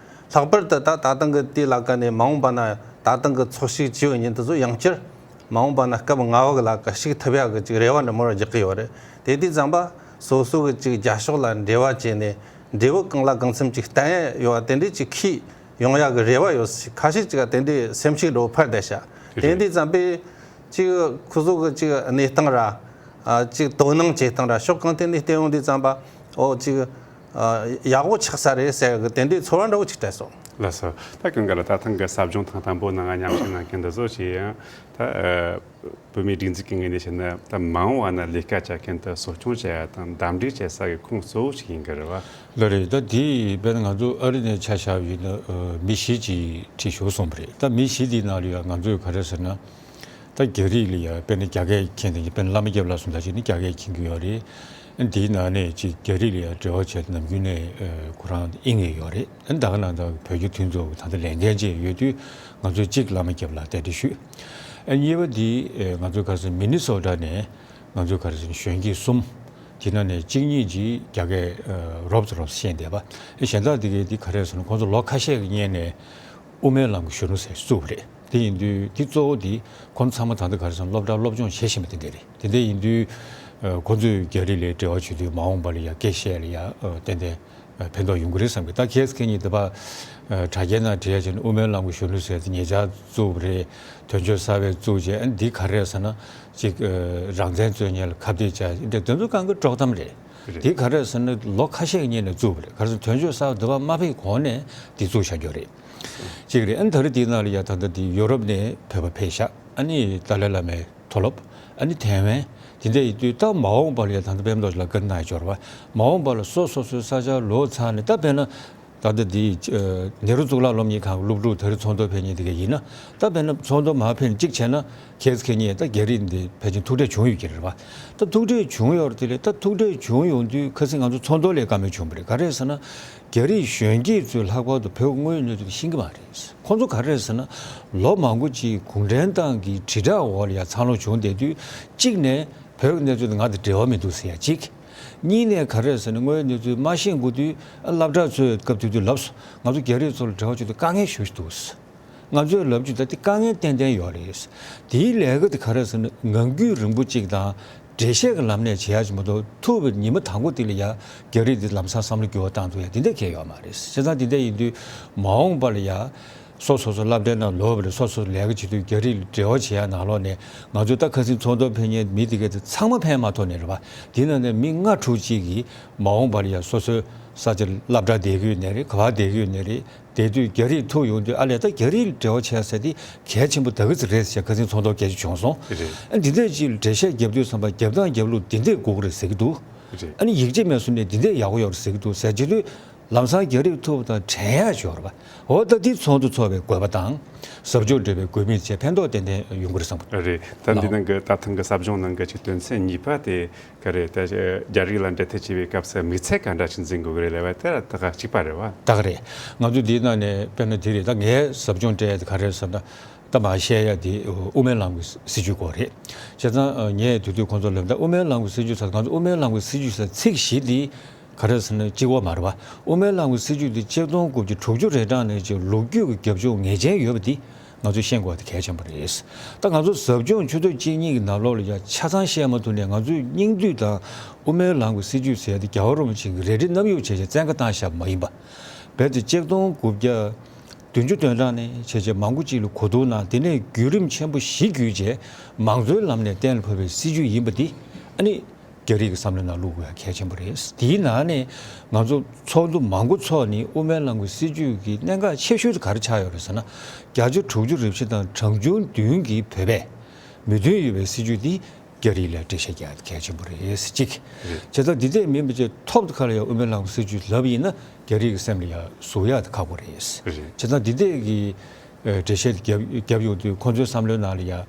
ལྷག་པར་དུ་ད་ད་ཐེངས་ཀྱི་དེའི་ལ་ཀ་ནས་མ་འོངས་པ་ན་ད་ཐེངས་ཀྱི་ཚོགས་ཞུགས་བྱས་པའི་མི་དེ་ཚོ་ཡང་བསྐྱར་མ་འོངས་པ་ན་སྐབས་ལྔ་པ་གི་ལ་ཀ་ཞུགས་ཐུབ་ཡ་གི་ཅིག་རེ་བ་འདྲ་མོ་ར་རྒྱག་གི་ཡོད་རེད། དེ་དུས་ཙམ་པ་སོ་སོ་གི་ཅིག་རྒྱ་ཕྱོགས་ལ་འབྲེལ་བ་བྱས་ནས་འབྲས་བུ་གང་ལ་གང་འཚམ་ཅིག་བསྟན་ཡ་ཡོད་པ་དེ་འདྲས་ཅིག་འཁྱེར་ཡོང་ཡ་གི་རེ་བ་ཡོད། ཁ་ཤས་ཅིག་ག་དེ་འདྲའི་སེམས་ཤུགས་འདྲ་བོ་འཕར་བསྡད་ཤག། དེ་དུས་ཙམ་པས་ཅིག་ཁོ་ཚོ་གི་ཅིག་གནས་སྟངས་ར། ཨ་ཅིག་དོ་སྣང་བྱེད་སྟངས་ར་ཕྱོགས་གང་ཐད་ནས་བལྟས་ཡོང་དུས་ཙམ་པ། ཨོ་ཅིག་ཨ་ཡག་པོ་ཆགས་ས་རེད་ཟེར་གི་དེ་འདྲའི་ཚོར་བ་འདྲ་བོ་ཅིག་སྤྲད་སོང་། ལགས་སོ། ད་གང་ག་ལ་ད་ཐེངས་གི་ཟབ་སྦྱོང་ཐེངས་དང་པོ་ནང་ང་མཉམ་ཞུགས་གནང་མཁན་འདི་ཚོ་ཞིག་ཡང་ད་ཨ་བོད་མིའི་སྒྲིག་འཛུགས་ཀྱི་ངོས་ནས་བཤད་ན་ད་མ་འོངས་པ་ན་ལས་ཀ་བྱ་མཁན་དེ་གསོ་སྐྱོང་བྱེད་ཡ་དང་འདུམ་འགྲིག་བྱེད་ས་གི་ཁོངས་གཙོ་བོ་ཞིག་ཡིན་གི་རེད་བ། ལགས་རེད། ད་དེ་དཔེར་ན་ང་ཚོ་ཨ་རི་ནས་ཆ་བཞག་པ་ཡིན་ན་ཨ་མི་བཞི་ཅིག་ཁྲིད་ཞུགས་སོང་བ་རེད། ད་མི་བཞི་དེའི་ནང་ལ་ཡང་ང་ཚོས་ག་རེ་ཟེར་ན། ད་རྒྱ་རིགས་ལ་ཡ་དཔེར་ན་རྒྱ་སྐད་མཁྱེན་མཁན་དེ་དཔེར་ན་བླ་མ་སྐྱབས་ལགས་སོང་ད་ཅིག་ནི་རྒྱ་སྐད་མཁྱེན་གྱི་ཡོད་རེད། འདིའི་ནང་ནས་ཅིག་རྒྱ་རིགས་ལ་ཡ་འབྲེལ་བ་བྱས་ཏེ་ནམ་རྒྱུན་ནས་ཁོ་རང་ཨིན་ངེས་ཡོད་རེད། ད་ག་ནང་ད་བོད་རྒྱ་མཐུན་ཚོགས་ཀྱི་ད་ལྟ་ལས་འགན་བཅས་ཡོད་དུས་ང་ཚོས་གཅིག་བླ་མ་སྐྱབས་ལགས་རྟེན་འབྲེལ་ཞུས། གཉིས་པ་འདི་ང་ཚོས་ག་ཟེར་མི་ནི་སོ་ཊ་ནས་ང་ཚོས་ག་རེ་ཟེར་གཞོན་སྐྱེས་གསུམ། དེ་ནང་ནས་གཅིག་གཉིས་ཅིག་རྒྱ་སྐད་རོབ་ཙམ་རོབ་ཙམ་ཤེས་བསྡད་པ། གཞན་དག་དེ་གའི་འདི་ག་རེ་ཟེར་ན་ཁོང་ཚོ་ལོ་ཁ་ཤས་ཀྱི་སྔོན་ནས། དབུ་མའི་ལམ་གྱི་གཞོན་ནུ་ཟེར་བཙུགས་པ་རེད། དེ་ཡིན་དུས་དེ་གཙོ་བོ་དེ་ཁོང་ཚང་མ་ད་ལྟ་ག་རེ་ཟེར་ན་སློབ་གྲྭར་སློབ་སྦྱོང་བྱེད་བཞིན་པ་དེ་འདྲ་རེད། དེ་འདྲ་ཡིན་དུས་ ཁོ་ཚོས་རྒྱ་རིགས་ལ་འབྲེལ་བ་བྱེད་དུས་མ་འོངས་པ་ལ་ཡང་སྐད་བཤད་ལ་ཡང་ཏན་ཏན་ཕན་ཐོགས་ཡོང་གི་རེད་བསམ་གི། ད་ཁྱེད་ཁྱེད་གཉིས་དེ་བ་དྲ་རྒྱའི་ནང་བྲིས་ཡ་བྱས་ན་དབུ་མའི་ལམ་གྱི་གཞོན་ནུ་ཟེར་དེ་ཉེ་ཆར་བཙུགས་པ་རེད། དོན་གཅོད་གསར་པས་བཙུགས་བྱས་ཨ་ནི་འདི་ག་རེ་རེད་ཟེར་ན་ཅིག་རང་བཙན་རྩོད་མཁན་ལ་ཁ་གཏད་བཅག་འདི་དོན་ཚུལ་གང་གི་དཀྲོག་གཏམ་རེད། རེད། འདི་ག་རེ་རེད་ཟེར་ན་ལོ་ཁ་ཤས་ཀྱི་སྔོན་ནས་བཙུགས་པ་རེད། ག་རེ་ཟེར་ན་དོན་གཅོད་གསར་པ་དེ་བ་མ་ཕེབས་གོང་ནས་འདི་བཙུགས་བཞག་རྒྱུ་རེད། གཅིག་རེད། ཨ་ནི་ད་རེས་འདིའི་ནང་ལ་ཡ་ད་ལྟ་འདི་ཡོ་རོབ་ནས་བོད་པ་ཕེབས་ཤག་ཨ་ནི་ཏཱ་ལའི་བླ་མའི་མཐོ་སློབ། ཨ་ནི་ཐའེ་ཝན། དེ་འདྲ་ཡིན་དུས་ད་མ་འོངས་པ་ལ་ཡ་ད་ལྟ་དཔལ་འབྱོར་ལ་བཀའ་གནང་འབྱོར་བ། མ་འོངས་པ་ལ་སོ་སོ་སོའི་ས་ཆར་ལོག་ཚར་ནས་ད་དཔེར་ན། ད་ལྟ་འདི་ནེ་རུ་གཙུག་ལག་སློབ་གཉེར་ཁང་གི་སློབ་ཕྲུག་ད་རེས་ཚོགས་འདུར་ཕེབས་མཁན་དེ་ག་ཡིན་ན། ད་དཔེར་ན་ཚོགས་འདུར་མར་ཕེབས་ནས་གཅིག་བྱས་ན། ཁྱེད་ཁྱེད་གཉིས་ད་རྒྱ་རིགས་འདི་ཕལ་ཆེར་ཐུག་འཕྲད་བྱུང་ཡོད་ཀྱི་རེད་བ། ད་ཐུག་འཕྲད་བྱུང་ཡོད་རེད་དེ་ལས་ད་ཐུག་འཕྲད་བྱུང་ཡོང་དུས་ཁ་སང་ང་ཚོ་ཚོགས་འདུ་ལས་བཀའ་མོལ་བྱུང་བ་རེད། ག་རེ་ཟེར་ན། རྒྱ་རིགས་གཞོན་སྐྱེས་ཚོས་ལྷག་པར་དུ་བོད་དངོས་ཡོད་གནས་ཚུལ་ཤེས་ཀྱི་མ་རེད། ཁོང་ཚོ་ག་རེ་ཟེར་ན། ལོ་མང་པོ་ཅིག་གུང་ཁྲན་ཏང་གི་དྲིལ་བསྒྲགས་འོག་ལ་ཡ་འཚར་ལོངས་བྱུང་བསྡད་དུས་གཅིག་ནས་བོད་ཀྱི་གནས་ཚུལ་དང་ང་དང་འབྲེལ་བ་མི་འདུག་ཟེར་ཡ་གཅིག་གཉིས་ནས་ག་རེ་ཟེར་ན་དངོས་ཡོད་གནས་ཚུལ་མ་ཤེས་དགོས་དུས་སློབ་གྲྭ་ཚོས་སྐབས་དེ་དུས་ལབ་སོང་། ང་ཚོ་རྒྱ་རིགས་ཚོ་ལ་འབྲེལ་བ་བྱེད་དུས་དཀའ་ངལ་ཞེ་པོ་ཞིག་འདུག་ང་ཚོས་ལབ་རྒྱུ་ད་དེ་དཀའ་ངལ་ཏན་ཏན་ཡོད་རེད། དེའི་ལས་ཀ་དེ་ག་རེ་ཟེར་ན་ངང་རྒྱུད་རིང་པོ་གཅིག་དང་འགྲེལ་བཤད་ཀྱི་ལམ་ནས་བྱེད་ཡ་ཅིག་མ་གཏོགས་ཐུག་པའི་ཉི་མ་དང་པོ་དེ་ལ་ཡ་རྒྱ་རིགས་དེ་ལམ་སང་བསམ་བློ་འགྱུར་བ་བཏང་ཐུབ་ཡ་དེ་འདྲ་གང་ཡོད་མ་རེད། བྱས་ཙང་དེ་འདྲ་ཡིན་དུས་མ་འོངས་པ་ལ་ཡ། སོ་སོ་སོ་སློབ་གྲྭའི་ནང་ལོག་པ་རེད། སོ་སོ་ལས་ཀ་བྱེད་དུས་རྒྱ་རིགས་ལ་འབྲེལ་བ་བྱེད་ཡ་ནང་ལོགས་ནས་ང་ཚོས་ད་ཁ་སང་ཚོགས་འདུར་ཕེབས་མཁན་མི་དེ་གས་དེ་ཚང་མ་ཕན་མ་ཐོགས་ནས་རེད་བ། དེ་ནང་ནས་མི་ལྔ་དྲུག་ཅིག་གིས་མ་འོངས་པ་ལ་ཡ་སོ་སོའི་ས་ཆར་སློབ་གྲྭ་བསྡད་ཀྱི་ཡོད་ནའི་རེད། ག་པར་བསྡད་ཀྱི་ཡོད་ནའི་རེད། བསྡད་དུས་རྒྱ་རིགས་ཐུག་ཡོང་དུས་ཨ་ལས་ད་རྒྱ་རིགས་ལ་འབྲེལ་བ་བྱེད་ཡ་ཟེར་དེ་གལ་ཆེན་པོ་ད་ག་ཚོད་རེད་ཟེར་ཁ་སང་ཚོགས་འདུར་སྐད་ཆ་བྱུང་སོང་། རེད། ཨ་འདི་འདྲས་ཅིག་ལ་འགྲེལ་བཤད་རྒྱབ་དུས་ཙམ་པ་རྒྱབ་སྟངས་རྒྱབ་ལུགས་འདི་འདྲས་དགོས་ཀྱི་རེད་ཟེར་གྱི་འདུག་རེད། ཨ་ནི་ཡིག་ཆ་མེད་སོང་ནས་འདི་འདྲས་ཡག་པོ་ཡོད་རེད་ཟེར་གྱི་འདུག་ཟེར་བྱེད་དུས། ལམ་སང་རྒྱ་རིགས་ཐུག་པ་དང་དྲན་ཡག་ཅིག་ཡོད་རེད་པ། འོ་ད་འདི་ཚོགས་འདུ་ཚོགས་པའི་དགོས་པ་དང་། ཟབ་སྦྱོང་སྤྲད་པའི་དགོས་དམིགས་བཅས་ཕན་ཐོགས་ཏན་ཏན་ཡོང་གི་རེད་བསམ་གི། རེད། ད་འདི་ནང་གི་ད་ཐེངས་ཀྱི་ཟབ་སྦྱོང་ནང་གི་ཅིག་དོན་ཚན་གཉིས་པ་དེ་ག་རེད། ད་རྒྱ་རིགས་ལ་འབྲེལ་མཐུད་བྱེད་པའི་སྐབས་སུ་དམིགས་ཚད་ག་འདྲ་ཞིག་འཛིན་དགོས་ཀྱི་རེད་ལབ་པ་དེ་ད་ག་གཅིག་པ་རེད་བ། ད་ག་རེད། ང་ཚོ་འདིའི་ནང་ནས་དཔེར་ན་དེ་རེད། ད་ངས་ཟབ་སྦྱོང་སྤྲད་ཡ་དེ་ག་རེ་རེད་ཟེར་ན། ད་མར་བཤད་ཡ་དེ་དབུ་མའི་ལམ་གྱི་སྲིད་བྱུས་སྐོར་རེད། བྱས་ཙང་ངས་དེ་དུས་ཁོང་ཚོ་ལབ་ད་དབུ་མའི་ལམ་གྱི་སྲིད་བྱུས་ཟེར། ང་ཚོ་དབུ་མའི་ལམ་གྱི་སྲིད་བྱུས་ཟེར་ཚིག་བཞི་འདི་ག་རེ་ཟེར་ན་གཅིག་པོ་མ་རེད་བ། དབུ་མའི་ལམ་གྱི་སྲིད་བྱུས་འདི་ཆིག་སྟོང་དགུ་བརྒྱ་དྲུག་ཅུ་རེ་གྲངས་ནས་ཅིག་ལོ་རྒྱུས་ཀྱི་རྒྱབ་ལྗོངས་ངེས་ཅན་ཡོད་པ་འདི་ང་ཚོས་ཤེས་དགོས་པ་དེ་གལ་ཆེན་པོ་རེད། ད་ང་ཚོ་ཟབ་སྦྱོང་ཆུ་ཚོད་གཅིག་གཉིས་ཀྱི་ནང་ལོགས་ལ་ཡ་ཆ་ཚང་བཤད་མ་ཐུབ་ནས་ང་ཚོའི་སྙིང་བསྡུས་དང་དབུ་མའི་ལམ་གྱི་སྲིད་བྱུས་ཟེར་ཡ་དེ་རྒྱལ་བ་རིན་པོ་ཆེ་གིས་རལ་གྲི་བསྣམས་ཡོད་བྱས་བྱས་བཙན་བཀའ་བཏང་བཞག་པ་མ་ཡིན་པ། རྦད་དེ་ཆིག་སྟོང་དགུ་བརྒྱ། བདུན་ཅུ་དོན་གྲངས་ནས་བྱས་བྱས་མང་པོ་ཅིག་ལ་གོ་བསྡུར་གནང་། དེ་ནས་བརྒྱུད་རིམ་ཆེན་པོ་བཞི་བརྒྱུད་བྱས་མང་གཙོའི་ལམ་ནས་གཏན་ལ་ཕབ་པའི་སྲིད་བྱུས་ཡིན་པ་འདི་ཨ་ནི་རྒྱ་རིགས་ཀྱི་བསམ་བློའི་ནང་བླུག་དགོས་ཡ་གལ་ཆེན་པོ་རེད། དེའི་ནང་ནས་ང་ཚོ་ཚོགས་འདུ་མང་པོ་ཚོགས་ནས་དབུ་མའི་ལམ་གྱི་སྲིད་བྱུས་ཀྱི་གནད་འགག་ཆེ་ཤོས་དེ་ག་རེ་ཆགས་ཡོད་རེད་ཟེར་ན། བརྒྱ་ཆ་དྲུག་ཅུ་རེ་བཞི་དང་གྲངས་ཆུང་བདུན་གྱི་བོད་པས་མོས་མཐུན་ཡོད་པའི་སྲིད་བྱུས་འདི་རྒྱ་རིགས་ལ་འགྲེལ་བཤད་རྒྱག་ཡ་གལ་ཆེན་པོ་རེད། གཅིག་རེད། བྱས་ཙང་འདི་འདྲས་མིན་པ་བྱས་ཐོག་ཏུ་ཁ་ལ་ཡང་དབུ་མའི་ལམ་གྱི་སྲིད་བྱུས་ལབ་ཡིན་ན་རྒྱ་རིགས་ཀྱི་སེམས་ལ་ཡང་ཟུག་ཡག་དེ་ཁག་པོ་རེད། རེད། བྱས་ཙང་འདི་འདྲས་ཀྱི་ཨ་འགྲེལ་བཤད་དེ་རྒྱབ་རྒྱབ་ཡོང་དུས་ཁོང་ཚོའི་བསམ་བློའི་ནང་ལ་ཡང་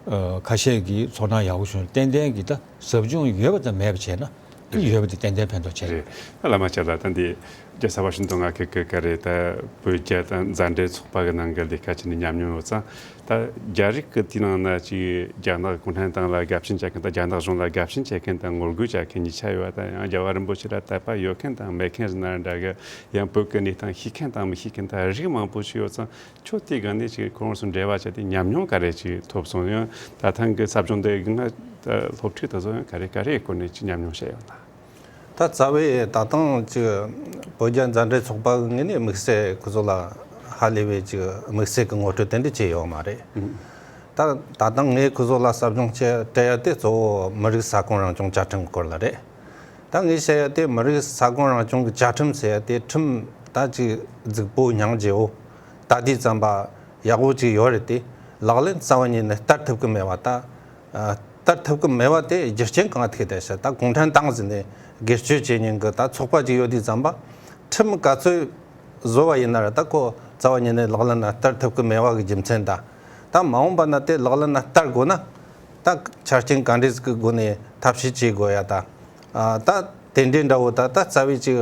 ཨ་ཁ་ཤས་ཀྱིས་ཚོར་སྣང་ཡག་པོ་བྱུང་། ཏན་ཏན་གྱི་ད་ཟབ་སྦྱོང་ཡོད་པ་དང་མེད་པ་བྱས་ན་ཡོད་པ་དེ་ཏན་ཏན་ཕན་ཐོགས་ཆེ། རེད། ད་བླ་མ་ལྕགས་ལགས། ད་འདི་རྒྱལ་ས་ཝ་ཤིང་ཏོན་ང་ཁུལ་གྱི་ག་རེ་ད་བོད་རྒྱ་དང་མཛའ་འབྲེལ་ཚོགས་པ་གི་ནང་གི་ལས་ཀ་བྱས་ནས་ཉམས་མྱོང་ཡོད་ཙང་། ད་རྒྱ་རིགས་ཀྱི་དེའི་ནང་ན་ཅིག་རྒྱ་ནག་གུང་ཁྲན་ཏང་ལ་དགའ་ཞེན་བྱེད་མཁན་དང་རྒྱ་ནག་གཞུང་ལ་དགའ་ཞེན་བྱེད་མཁན་དང་ངོ་རྒོལ་བྱེད་མཁན་གཉིས་ཆ་ཡོད་པ་དང་། ཡང་རྒྱལ་བ་རིན་པོ་ཆེ་ལ་དད་པ་ཡོད་མཁན་དང་མེད་མཁན་ཟེར་ན་འདྲ་གི། ཡང་བོད་ཀྱི་གནས་སྟངས་ཤེས་མཁན་དང་མི་ཤེས་མཁན་ད་རིགས་མང་པོ་ཞིག་ཡོད་ཙང་། ཁྱོད་དེའི་སྒང་ནས་ཅིག་ཁོང་ཚོ་འབྲེལ་བ་བྱས་ཏེ་ཉམས་མྱོང་ག་རེ་ཅིག་ཐོབ་སོང་། ཡང་ད་ཐེངས་ཀྱི་ཟབ་སྦྱོང་འདི་གི་ནང་ད་སློབ་ཕྲུག་དེ་ཚོ་ཡང་ག་རེ་ག་རེའི་སྐོར་ནས་ཅིག་ཉམས་མྱོང་བཤད་ཡོད་ན། ད་རྩ་བའི་ད་ཐེངས་ཅིག་བོད་རྒྱ་མཛའ་འབྲེལ་ཚོགས་པ་གི་ངོས་ནས་དམིགས་བསལ་ཁོ་ཚོ་ལ་ཧ་ལས་པའི་ཅིག་དམིགས་བསལ་གྱི་ངོ་སྤྲོད་དེ་འདྲ་བྱས་ཡོད་མ་རེད། ཨང་། ད་ད་ཐེངས་ངས་ཁོ་ཚོ་ལ་ཟབ་སྦྱོང་བྱས་སྤྲད་ཡ་དེ་གཙོ་བོ་མི་རིགས་ས་ཁོངས་རང་སྐྱོང་བཅའ་ཁྲིམས་སྐོར་ལ་རེད། ད་ངས་བཤད་ཡ་དེ་མི་རིགས་ས་ཁོངས་རང་སྐྱོང་གི་བཅའ་ཁྲིམས་ཟེར་ཡ་དེ་ཁྲིམས་ད་ཅིག་རྫིག་པོ་སྙིང་རྗེ་བོ་ད་དེ་ཙམ་པ་ཡག་པོ་ཅིག་ཡོད་རེད་དེ། ལག་ལེན་རྩ་བ་ཉིད་ནས་བསྟར་ཐུབ་ཀྱི་མེད་པ། ད་ཨ་བསྟར་ཐུབ་ཀྱི་མེད་པ་དེ་རྒྱུ་རྐྱེན་གང་ཐུག་དེ་ཤ། ད་གུང་ཁྲན་ཏང་ཟེར་ནས་སྒེར་གཅོད་བྱེད་མཁན་གྱི་ད་ཚོགས་པ་ཅིག་ཡོད་དུས་ཙམ་པ་ཁྲིམས་ག་ཚོད་བཟོ་བ་ཡིན་ན་ར་ད་ཁོ་རྩ་བ་ཉིད་ནས་ལག་ལེན་ན་བསྟར་ཐུབ་ཀྱི་མེད་པ་གི་རྒྱུ་མཚན་ད། ད་མ་འོངས་པ་ན་དེ་ལག་ལེན་ན་བསྟར་དགོས་ན་ད་ཆ་རྐྱེན་ག་འདྲས་ཀྱི་སྒོ་ནས་ཐབས་ཤེས་བྱེད་དགོས་ཡ་ད། ཨ་ད་དེ་འདྲའི་འདྲ་བོ་ད་ད་རྩ་བའི་ཅིག་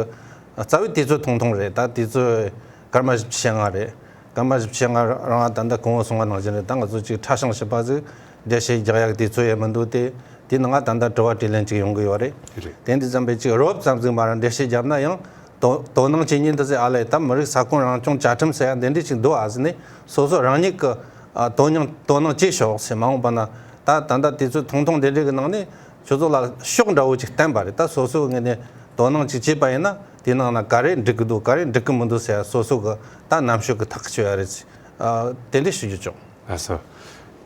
རྩ་བའི་དུས་ཚོད་ཐུང་ཐུང་རེད། ད་དུས་ཚོད་སྐར་མ་བཞི་བཅུ་ཞེ་ལྔ་རེད། སྐར་མ་བཞི་བཅུ་ཞེ་ལྔ་རང་ད་ལྟ་གོང་བུ་གསུང་བ་ནང་བཞིན་རེད། ད་ང་ཚོ་ཅིག་ཕྲ་ཞིང་ཞིབ་པ་ཟིག་འགྲེལ་བཤད་རྒྱག་ཡག་དུས་ཚོད་ཡང་མི་འདུག་སྟེ། དེའི་ནང་ང་ད་ལྟ་དྲི་བ་དྲིས་ལན་ཅིག་ཡོང་གི་ཡོད་རེད། རེད། དེ་འདི་ཙམ་པའི་ཅིག་རོབ་ཙམ་ཟིག་མ་ར་འགྲེལ་བཤད་བརྒྱབ་ན་ཡང་དོ་དོ་སྣང་བྱེད་མཁན་འདི་ཟིག་ཨ་ལས་ད་མི་རིགས་ས་ཁོངས་རང་སྐྱོང་བཅའ་ཁྲིམས་ཟེར་ཡ་འདི་འདྲ་ཅིག་འདུག་ཨ་ཟེར་ནས་སོ་སོ་རང་ཉིད་ཀྱི་ཨ་དོ་སྣང་དོ་སྣང་བྱེད་ཤོག་ཟེར། མ་འོངས་པ་ན་ད་ད་ལྟ་དུས་ཚོད་ཐུང་ཐུང་འདི་འདྲའི་གི་ནང་ནས་ ཁྱོད་ཚོ་ལ་ཤོག་འདྲ་བོ་ཅིག་བསྟན་པ་རེད། ད་སོ་སོའི་ངོས་ནས་དོ་སྣང་ཅིག་བྱས་པ་ཡིན་ན་དེའི་ནང་ན་ག་རེ་འགྲིག་གི་འདུག་ག་རེ་འགྲིག་གི་མི་འདུག་ཟེར་སོ་སོ་གི་ད་རྣམ་དཔྱོད་ཀྱི་ཐག་གཅོད་ཡ་རེད། ཨ། དེ་འདྲས་ཞུ་རྒྱུ་བྱུང་། ལགས་སོ།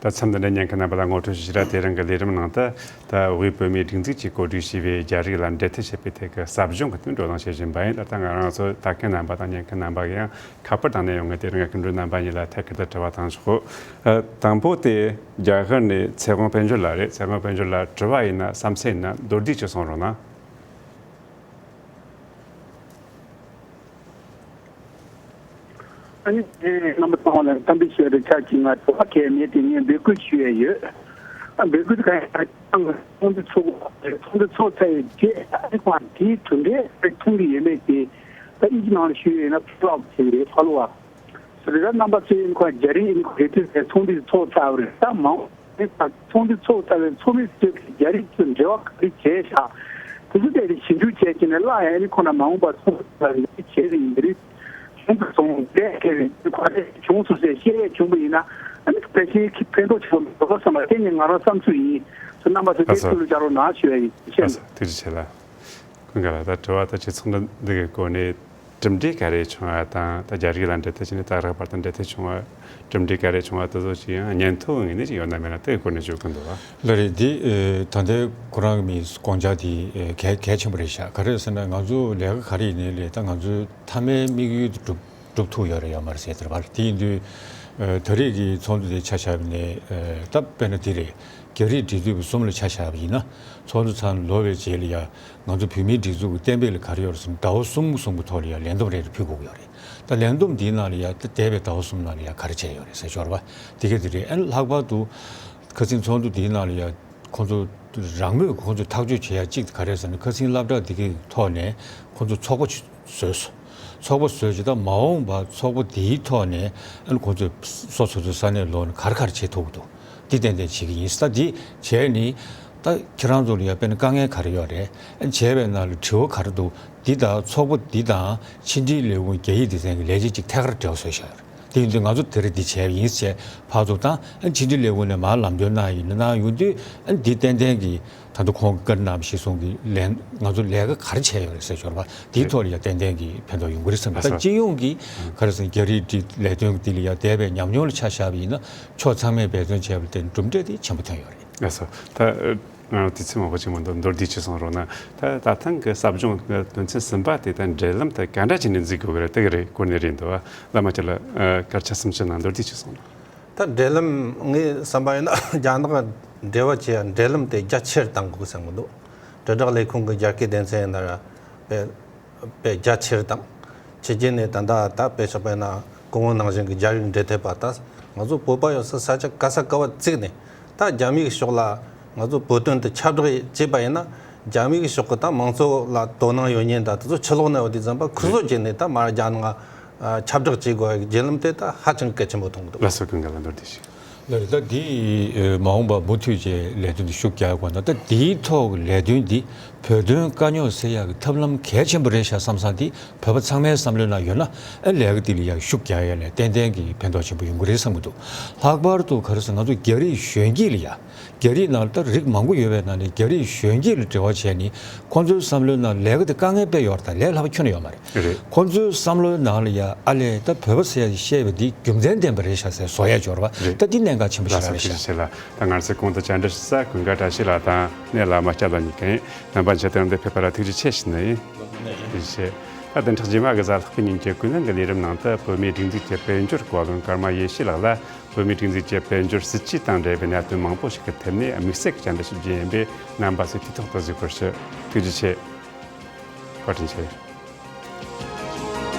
ད་མཚམས་འདི་འདྲ་ཉན་མཁན་རྣམ་པ་ལ་ངོ་སྤྲོད་ཞུ་རྒྱུ་ར། དེ་རིང་གི་ལས་རིམ་ནང་དུ་ད་དབུས་བོད་མིའི་སྒྲིག་འཛུགས་ཀྱིས་གོ་སྒྲིག་བྱས་པའི་རྒྱ་རིགས་ལ་འབྲེལ་མཐུད་བྱེད་པའི་ཐད་ཀྱི་ཟབ་སྦྱོང་གི་སྟེང་བགྲོ་གླེང་བྱེད་བཞིན་པ་ཡིན། ད་ལྟ་ང་རང་ཚོ་ལྟ་མཁན་རྣམ་པ་དང་ཉན་མཁན་རྣམ་པ་གིས་ཡང་ཁ་པར་བཏང་ནས་ཡོང་ངེས། དེ་རིང་སྐུ་མགྲོན་རྣམ་པ་གཉིས་ལ་ཐད་ཀར་དུ་དྲི་བ་བཏང་ཆོག་ཨ། དང་པོ་དེ་རྒྱ་གར་ནས་ཚེ་དབང་དཔལ་འབྱོར་ལགས་རེད། ཚེ་དབང་དཔལ་འབྱོར་ལགས། དྲི་བ་ཡིན་ན་བསམ་ཚུལ་ཡིན་ན་མདོར་བསྡུས་ཅིག་གསུང་རོགས་གནང་། ཨ་ནི། རྣམ་པ་ཚང་མ་ལ་འཚམས་འདྲི་ཞུ་བའི་ཆ་གཅིག་ང་དྲི་བ་གལ་མེད་དེ་ངས་འབོད་སྐུལ་ཞུ་ཡས་ཡོད། ཨ། འབོད་སྐུལ་དེ་གང་ཡིན་ན་ཚོགས་འདུ་ཚོགས་ཚོགས་ཚར་བའི་རྗེས་ཨ་ནི་ཁོང་དེའི་གྲུབ་འབྲས་མཐོང་གི་ཡོད་མེད་དེ་ད་ཨིན་ཇི་ནང་ལ་ཞུ་ཡས་ཡིན་ན་ཕོ་ལོ་ཨབ་བྱེད་ཀྱི་རེད། ཕོ་ལོ་ཨབ། སོ་རེད། ད་རྣམ་པ་ཚོས་ཨ་ནི་ཁོང་རྒྱ་རིགས་ཨ་ནི་ཁོང་རེ་ཏོག་ཙམ་ཚོགས་འདུ་ཚོགས་ཚར་བ་རེད། ད་མང་ཨ་ནི་ད་ཚོགས་འདུ་ཚོགས་ཚར་བའི་ཚོགས་མི་ཚོས་རྒྱ་རིགས་ཚོས་འབྲེལ་བ་ག་རེ་བྱས་ཤག་དེ་ཚོ་དེ་རིགས་ཞིབ་འཇུག་བྱས་བྱས་ནས་སླར་ཡང་ཨ་ནི་ཁོང་རྣམས་མ་འོངས་པར་ཚོགས་འདུ་ཚོགས་ཡས་ཡིན་པ་རེད། བྱུང་དུ་སོང་། འདས་ཁེལ་བའི་ག་རེ་བྱུང་སོང་ཟེར་བཤད་ཡས་བྱུང་བ་ཡིན་ན་ཨ་ནི་ཕལ་ཆེར་ཕན་ཐོགས་ཆེན་པོ་མེད་པ་བསམ་པ་དེ་ནི་ང་རང་བསམ་ཚུལ་ཡིན། ཚོ་རྣམ་པ་ཚོ་དེ་ལགས་སོ། ཐུགས་ལ་འཇགས་རོགས་གནང་ཞུ་ཡ་ཡིན། ལགས་སོ། ཐུགས་རྗེ་ཆེ་ལགས། ཀུན་དགའ་ལགས། ད་དྲི་བ་ད་ཆེད་ཚོགས་འདུ་འདི་གི་སྐོར་ནས་གྲུབ་འབྲས་ག་རེ་བྱུང་བ་དང་། ད་རྒྱ་རིགས་ལ་འབྲེལ་མཐུད་བྱས་ནས་ད་རག་པར་དང་འབྲེལ་མཐུད་བྱུང་བ། གྲུབ་འབྲས་ག་རེ་བྱུང་བ་དེ་ཚོ་ཅིག་ཡང་སྙན་ཐོ་ངོས་ནས་ཅིག་ཡོད་ན་མེད་ན་དེ་གི་སྐོར་ནས་ཞུ་གི་འདུག་བ། ལགས་རེད། འདི་ཨ་ད་ལྟའི་ཁོ་རང་གི་མི་དགོངས་འཆར་དེ་ཨ་གལ་གལ་ཆེན་པོ་རེད་ཤག་ག་རེ་ཟེར་ན་ང་ཚོ་ལས་ཀ་ག་རེ་ཡིན་ནའི་ལས་ད་ང་ཚོའི་མཐའ་མའི་དམིགས་ཡུལ་དེ་འགྲུབ་འགྲུབ་ཐུབ་ཡོད་རེད་ཡོད་མ་རེད་ཟེར་དེ་རེད་བ། དེ་ཡིན་དུས་ཨ་ད་རེས་ཀྱི་ཚོགས་འདུ་དེ་ཆ་བཞག་པ་ཡིན་ནའི་ཨ་ད་དཔེར་ན་དེ་རེད། རྒྱ་རིགས་སྒྲིག་འཛུགས་པ་གསུམ་ལ་ཆ་བཞག་པ་ཡིན་ན། ཚོགས་འདུ་ཚང་ལོ་བའི་རྗེས་ལ་ཡ་ང་ཚོ་བོད་མིའི་སྒྲིག་འཛུགས་ཀྱི་གཏན་འབེབས་ལ་ག་རེ་ཡོད་རེད་ཟེར་ན་ཟླ་བ་གསུམ་གསུམ་གྱི་ཐོག་ལ་ཡ་ལས་བསྡོམས་རེ་རེ་ཕུལ་དགོས་ཀྱི་ཡོད་རེད། ད་ལས་བསྡོམས་འདིའི་ནང་ལ་ཡ་ད་འདས་པའི་ཟླ་བ་གསུམ་ནང་ལ་ཡ་ག་རེ་བྱས་ཡོད་རེད་ཟེར་ཞོར་བ་དེ་ག་དེ་རེད། ཨ་ནི་ལྷག་པར་དུ་ཁ་སང་ཚོགས་འདུ་འདིའི་ནང་ལ་ཡ་ཁོང་ཚོ་རང་མོས་ཁོང་ཚོས་ཐག་གཅོད་བྱེད་ཡ་གཅིག་དེ་ག་རེ་ཟེར་ན་ཁ་སང་སློབ་གྲྭ་འདི་གའི་ཐོག་ནས་ཁོང་ཚོ་ཚོགས་པ་བཟོས་སོང་། ཚོགས་པ་བཟོས་རྗེས་ད་མ་འོངས་པ་ཚོགས་པ་འདིའི་ཐོག་ནས་ཨ་ནི་ཁོང་ཚོས་སོ་སོ་སོའི་ས་གནས་ལོག་ནས་ག་རེ་ག་རེ་བྱེད་ཐུབ་ཀྱི་འདུག་འདི་ཏན་ཏན་བྱེད་ཀྱི་ཡིན། ད་འདི་བྱས་ནི་ད་ཁྱེད་རང་ཚོ་ལ་ཡང་དཔེར་ན་དཀའ་ངལ་ག་རེ་ཡོད་རེད། ཨ་ནི་བྱས་པའི་ནང་ལ་དྲི་བ་ག་རེ་འདུག་འདི་དང་ཚོགས་པ་འདི་དང་ཕྱི་འབྲེལ་ལས་ཁུངས་རྒྱ་ཡིག་སྡེ་ཚན་གྱི་ལས་བྱེད་ཅིག་ཐད་ཀར་འབྲེལ་བ་བཟོས་བཞག་ཡོད་རེད། དེ་ཡིན་དུས་ང་ཚོ་དེ་རིང་འདི་བྱས་པ་ཡིན་ཟེར་ཕར་ཚུར་བཏང་། ཨ་ནི་ཕྱི་འབྲེལ་ལས་ཁུངས་ནས་མར་ལམ་སྟོན་གནང་ཡིན་ན་གནང་ཡོང་དུས་ཨ་ནི་འདི་ཏན་ཏན་གྱི་ད་དུང་ཁོང་གིས་བཀའ་འདྲི་གནང་བ་གཞིར་བཟུང་གི་ལན་ང་ཚོ་ལས་ཀ་ག་རེ་བྱས་ཡོད་རེད་ཟེར་ཞོར་བ་དེའི་ཐོག་ལ་ཡང་ཏན་ཏན་གྱི་ཕན་ཐོགས་ཡོང་གི་རེད་བསམ་གི། ད་སྤྱི་ཡོངས་ཀྱི་ག་རེ་ཟེར་རྒྱ་རིགས་ཀྱི་ལས་དོན་འདི་ལ་ཡང་འདས་པའི་ཉམས་མྱོང་ལ་ཆ་བཞག་པ་ཡིན་ན་ཕྱོགས་ཚང་མས་འབད་བརྩོན་བྱས་པ་ལ་བརྟེན་གྲུབ་འབྲས་དེ་ཆེན་པོ་ཐོན་ཡོད་རེད། ལགས་སོ། ད་ང་རང་དུས་ཚོད་མང་པོ་ཅིག་མི་འདུག་མདོར་བསྡུས་ཅིག་གསུང་རོགས་གནང་། ད་ད་ཐེངས་ཀྱི་ཟབ་སྦྱོང་གི་དོན་ཚན་གསུམ་པ་དེ་ད་འབྲེལ་ལམ་དེ་ག་འདྲ་བྱས་ནས་འཛུགས་དགོས་ཀྱི་རེད། དེ་གི་རེད་སྐོར་ནས་རེད་འདུག་བ། བླ་མ་ཁྱེད་ལ་ཨ་སྐར་ཆ་སུམ་ཅུ་ནང་མདོར་བསྡུས་ཅིག་གསུང་རོགས། ད་འབྲེལ་ལམ་ངས་བསམ་པ་ཡིན་ན་རྒྱ་ནག་འབྲེལ་བ་བྱེད་ཡ་འབྲེལ་ལམ་དེ་རྒྱ་ཆེར་གཏང་དགོས་བསམ་གི་འདུག་དྲིལ་བསྒྲགས་ལས་ཁུངས་ཀྱི་རྒྱ་སྐད་སྡེ་ཚན་ཡིན་ན་ར་དཔེ་དཔེ་རྒྱ་ཆེར་དང་། ཕྱི་རྒྱལ་ནས་ད་ལྟ་ད་དཔེ་ཆ་དཔེར་ན་སྐུ་ངོ་ནང་བཞིན་གྱི་རྒྱ་རིགས་འབྲེལ་མཐུད་པ་ད་ང་ཚོ་བོད་པ་ཡོད་ས་ས་ཆ་ག་ས་ག་བ་བརྩིས་ནས་ད་རྒྱ་མིའི་ཕྱོགས་ལ་ང་ཚོ་བོད་དོན་དུ་ཁྱབ་བསྒྲགས་བྱས་པ་ཡིན་ན་རྒྱ་མིའི་ཕྱོགས་ཀྱི་ད་མང་གཙོ་ལ་དོ་སྣང་ཡོད་མཁན་ད་དེ་ཚོ་ཕྱི་ལོགས་ནས་ཡོད་དུས་ཙམ་པ་ཁུར་སོ་བྱས་ནས་ད་མར་རྒྱ་ནག་ཨ་ཁྱབ་བསྒྲགས་བྱེད་དགོས་པའི་བརྒྱུད་ལམ་དེ་ད་ཧ་ཅང་གལ་ཆེན་པོ་མཐོང་གི་འདུག་ལགས་སོ། ཀུན་དགའ་ལགས་མདོར་བསྡུས་ཤིག་ལགས་རེད། ད་འདི་མ་འོངས་པ་མུ་མཐུད་ཀྱི་ལས་དོན་དུ་ཤུགས་རྒྱག་དགོས་ན་ད་འདིའི་ཐོག་གི་ལས་དོན་འདི་བོད་དོན་དཀའ་རྙོག་སེལ་ཡག་གི་ཐབས་ལམ་གལ་ཆེན་པོ་རེད་ཤག་བསམ་བསམ་འདི་བོད་པ་ཚང་མའི་བསམ་བློའི་ནང་ཡོད་ན་ཨ་ལས་ཀ་འདི་ལ་ཡག་ཤུགས་རྒྱག་ཡག་ལ་ཏན་ཏན་གྱི་ཕན་ཐོགས་ཆེན་པོ་ཡོང་གི་རེད་བསམ་གྱི་འདུག་ལྷག་པར་དུ་ག་རེ་ཟེར་ང་ཚོ་རྒྱ་རིགས་གཞོན་སྐྱེས་ལ་ཡ། རྒྱ་རིགས་ནང་ལ་ད་རིགས་མང་པོ་ཡོད་པའི་ནང་ནས་རྒྱ་རིགས་གཞོན་སྐྱེས་ལ་འབྲེལ་བ་བྱས་ནས་ཁོང་ཚོའི་བསམ་བློའི་ནང་ལས་ཀ་དེ་དཀའ་ངལ་དཔེ་ཡོད་རེད། ད་ལས་སླ་པོ་ཁྱོན་ནས་ཡོད་མ་རེད། རེད། ཁོང་ཚོའི་བསམ་བློའི་ནང་ལ་ཡ་ཨ་ལས་ད་བོད་པ་ཟེར་ཡ་བཤད་པ་འདི་རྒྱུ་མཚན་ལྡན་པ་རེད་ཤག་ཟེར་བཟོ་ཡ་འབྱོར་བ་རེད། ད་འདི་གནད་འགག་ཆེན་པོ་ཞིག་ལགས་སོ། རེད་ཤག་ཐུགས་རྗེ་ཆེ་ལགས། ད་ང་ཚོའི་གོང་དུ་བཅར་འདྲི་ཞུ་ས་ཀུན་དགའ་བཀྲ་ཤིས་ལགས་དང་ནས་བླ་མ་སྐྱབས་ལགས་གཉིས་ཀ་ཡིན། རྣམ་པ་ཁྱེད་དང་འདིར་ཕེབས་པ་ལ་ཐུགས་རྗེ་ཆེ་ཞུ་ནི་ཡིན། ཐུགས་རྗེ་ཆེ། ད་བདུན་ཕྲག་རྗེས་མ་གི་གཟའ་ལྷག་པའི་ཉིན་གྱི་ཀུན་གླེང་གི་ལས་རིམ་ནང་དུ་བོད་མིའི་སྒྲིག་འཛུགས་ཀྱི་དཔལ་འབྱོར་བཀའ་བློན་ཀརྨ་ཡེ་ཤེས་ལགས་ལ་བོད་མིའི་སྒྲིག་འཛུགས་ཀྱི་དཔལ་འབྱོར་སྲིད་ཇུས་དང་འབྲེལ་བའི་གནད་དོན་མང་པོ་ཞིག་གི་ཐད་ནས་དམིགས་བསལ་གྱི་བཅར་འདྲི་ཞུ་རྒྱུ་ཡིན་པས་རྣམ་པ་ཚོས་དུས་ཐོག་ཏུ་གཟིགས་པར་ཞུ། ཐུགས་རྗེ་ཆེ། བཀའ་དྲིན་ཆེ།